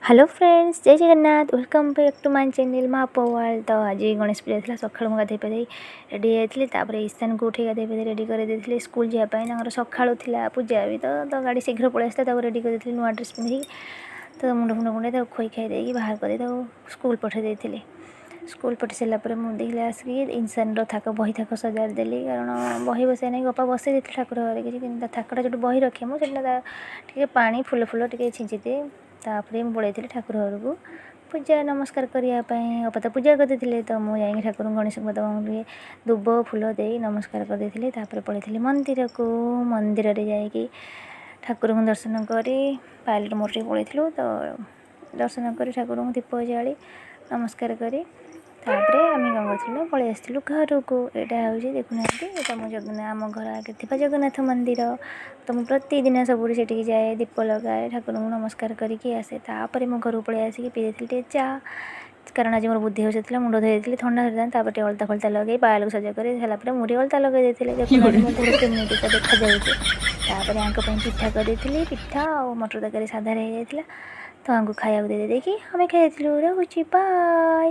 Hello friends, ଜୟ Jagannath. Welcome back to my channel ମା ପୱାଲ। ତ ଆଜି ଗଣେଶ ପୂଜା ଥିଲା। ସକାଳୁ ମୁଁ ଗାଧୋଇ ପାଧୋଇ ରେଡ଼ି ହେଇଯାଇଥିଲି। ତାପରେ ଈଶାନକୁ ଉଠେଇ ଗାଧୋଇ ପାଧୋଇ ରେଡ଼ି କରିଦେଇଥିଲି ସ୍କୁଲ ଯିବା ପାଇଁ। ତାଙ୍କର ସକାଳୁ ଥିଲା ପୂଜା ବି, ତ ଗାଡ଼ି ଶୀଘ୍ର ପଳେଇ ଆସିଥିଲା। ତାକୁ ରେଡ଼ି କରିଦେଇଥିଲି ନୂଆ ଡ୍ରେସ୍ ପିନ୍ଧିକି। ତ ମୁଣ୍ଡ ଫୁଣ୍ଡ କୁଣ୍ଡେଇ, ତାକୁ ଖୋଇ ଖାଇ ଦେଇକି, ବାହାର କରି ତାକୁ ସ୍କୁଲ ପଠାଇ ଦେଇଥିଲି। ସ୍କୁଲ ପଠାଇ ସାରିଲା ପରେ ମୁଁ ଦେଖିଲି ଆସିକି ଇନସାନର ଥାକ, ବହି ଥାକ ସଜାଡ଼ି ଦେଲି। କାରଣ ବହି ବସେଇ ନାହିଁ, ଗପା ବସେଇ ଦେଇଥିଲି ଠାକୁର ଘରେ କିଛି, କିନ୍ତୁ ତା ଥାକଟା ଯେଉଁଠି ବହି ରଖେ ମୁଁ, ସେଠି ଟିକେ ପାଣି, ଫୁଲ ଫୁଲ ଟିକେ ଛିଞ୍ଚି ଦିଏ। ତାପରେ ମୁଁ ପଳାଇଥିଲି ଠାକୁର ଘରକୁ ପୂଜା ନମସ୍କାର କରିବା ପାଇଁ। ଅପା ତ ପୂଜା କରିଦେଇଥିଲେ, ତ ମୁଁ ଯାଇକି ଠାକୁରଙ୍କୁ, ଗଣେଶଙ୍କ ଟିକେ ଦୁବ ଫୁଲ ଦେଇ ନମସ୍କାର କରିଦେଇଥିଲି। ତାପରେ ପଳାଇଥିଲି ମନ୍ଦିରକୁ। ମନ୍ଦିରରେ ଯାଇକି ଠାକୁରଙ୍କୁ ଦର୍ଶନ କରି, ପାୟଲର ମୋର ଟିକେ ପଳାଇଥିଲୁ, ତ ଦର୍ଶନ କରି, ଠାକୁରଙ୍କୁ ଦୀପ ଜାଳି ନମସ୍କାର କରି, ତାପରେ ଆମେ କ'ଣ କରିଥିଲୁ ନା ପଳେଇ ଆସିଥିଲୁ ଘରକୁ। ଏଇଟା ହେଉଛି, ଦେଖୁନାହାନ୍ତି, ଏଇଟା ମୋ ଜଗନ୍ନାଥ, ଆମ ଘର ଆଗରେ ଥିବା ଜଗନ୍ନାଥ ମନ୍ଦିର। ତ ମୁଁ ପ୍ରତିଦିନ ସବୁଠି ସେଠିକି ଯାଏ, ଦୀପ ଲଗାଏ, ଠାକୁରଙ୍କୁ ନମସ୍କାର କରିକି ଆସେ। ତାପରେ ମୁଁ ଘରକୁ ପଳେଇ ଆସିକି ପିଇ ଦେଇଥିଲି ଟିକେ ଚା, କାରଣ ଆଜି ମୋର ବୁଦ୍ଧି ଓଷା ଥିଲା। ମୁଣ୍ଡ ଧୋଇ ଦେଇଥିଲି, ଥଣ୍ଡା ଧରିଥାନ୍ତା। ତାପରେ ଟିକେ ଅଳତା ଫଳତା ଲଗେଇ, ପାୟଲକୁ ସଜ କରି ସାରିଲା ପରେ ମୁଁ ଟିକେ ଅଳତା ଲଗେଇ ଦେଇଥିଲି। ଦେଖୁନାହାନ୍ତି, ମୋ ଗୋଡ଼ କେମିତିକା ଦେଖାଯାଉଛି। ତାପରେ ୟାଙ୍କ ପାଇଁ ପିଠା କରିଦେଇଥିଲି। ପିଠା ଆଉ ମଟର ତରକାରୀ ସାଧାରେ ହେଇଯାଇଥିଲା। ତ ୟାଙ୍କୁ ଖାଇବାକୁ ଦେଇ ଦେଇକି ଆମେ ଖାଇଯାଇଥିଲୁ। ରହୁଛି, ବାଏ।